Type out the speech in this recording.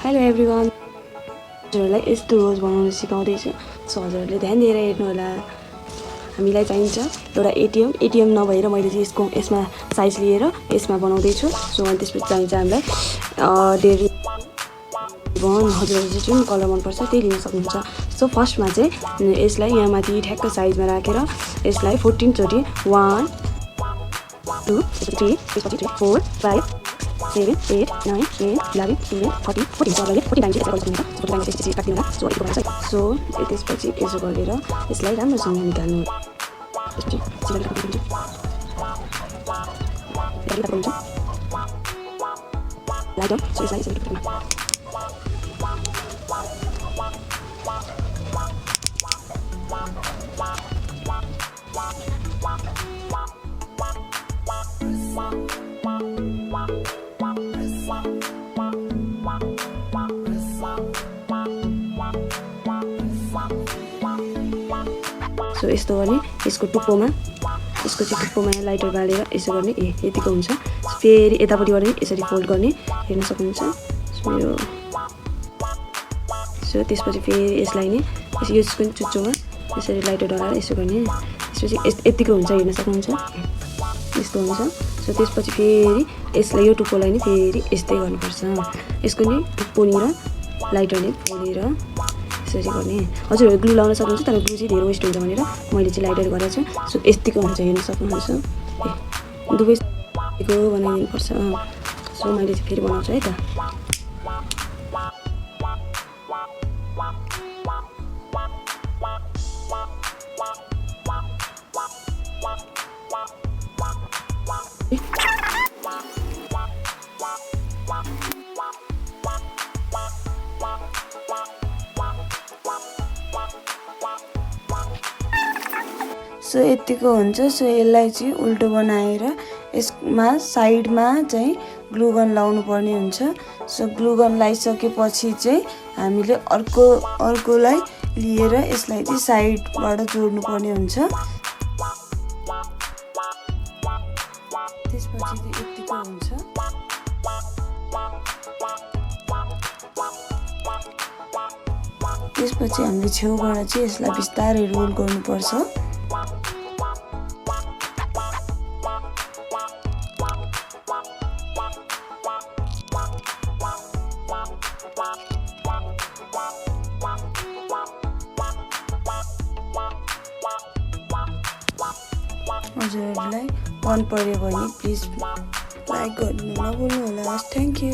Hello everyone, हजुरहरूलाई यस्तो रोज बनाउन सिकाउँदैछु। सो हजुरहरूले ध्यान दिएर हेर्नु होला। हामीलाई चाहिन्छ एउटा एटिएम नभएर मैले चाहिँ यसमा साइज लिएर यसमा बनाउँदैछु। सो अनि त्यसपछि चाहिन्छ हामीलाई डेरी रिबन। हजुरहरूले चाहिँ जुन कलर मनपर्छ त्यही लिन सक्नुहुन्छ। सो फर्स्टमा चाहिँ यसलाई यहाँ माथि ठ्याक्क साइजमा राखेर यसलाई 14 चोटि 1 2 3 त्यसपछि 4 5 7 8 9 10 11 12 13 14 टाइम्स यसलाई गर्नु पर्छ। 14 टाइम्स त्यसपछि काट्दिनु होला। सो त्यसपछि यसो गरेर यसलाई राम्रोसँग निकाल्नु। त्यसपछि सिधा काट्नुहुन्छ। Light on. सो यसलाई यसरी काट्नु। सो यस्तो गर्ने यसको टुप्पोमा लाइटर बालेर यसो गर्ने यतिको हुन्छ। फेरि यतापट्टि गर्ने यसरी फोल्ड गर्ने हेर्न सक्नुहुन्छ मेरो। सो त्यसपछि फेरि यसलाई नै यसको चुच्चोमा यसरी लाइटर डलाएर यसो गर्ने। त्यसपछि यतिको हुन्छ हेर्न सक्नुहुन्छ यस्तो हुन्छ। सो त्यसपछि फेरि यसलाई यो टुप्पोलाई नै फेरि यस्तै गर्नुपर्छ। यसको नि टुप्पोनी र लाइटरले फोलेर यसरी गर्ने। हजुरहरू ग्लु लाउन सक्नुहुन्छ तर ग्लु चाहिँ धेरै वेस्ट हुन्छ भनेर मैले चाहिँ लाइटर गरेको छु। सो यतिको हुन्छ हेर्न सक्नुहुन्छ। दुवैको बनाइदिनुपर्छ। सो मैले चाहिँ फेरि बनाउँछु है त। सो यतिको हुन्छ। सो यसलाई चाहिँ उल्टो बनाएर यसमा साइडमा चाहिँ ग्लुगन लाउनु पर्ने हुन्छ। सो ग्लुगन लगाइसकेपछि चाहिँ हामीले अर्कोलाई लिएर यसलाई चाहिँ साइडबाट जोड्नु पर्ने हुन्छ। त्यसपछि चाहिँ यतिको हुन्छ। त्यसपछि हामीले छेउबाट चाहिँ यसलाई बिस्तारै रोल गर्नुपर्छ। हजुरहरूलाई मन पर्यो भने प्लिज लाइक गर्नु नभुल्नु होला। Thank you.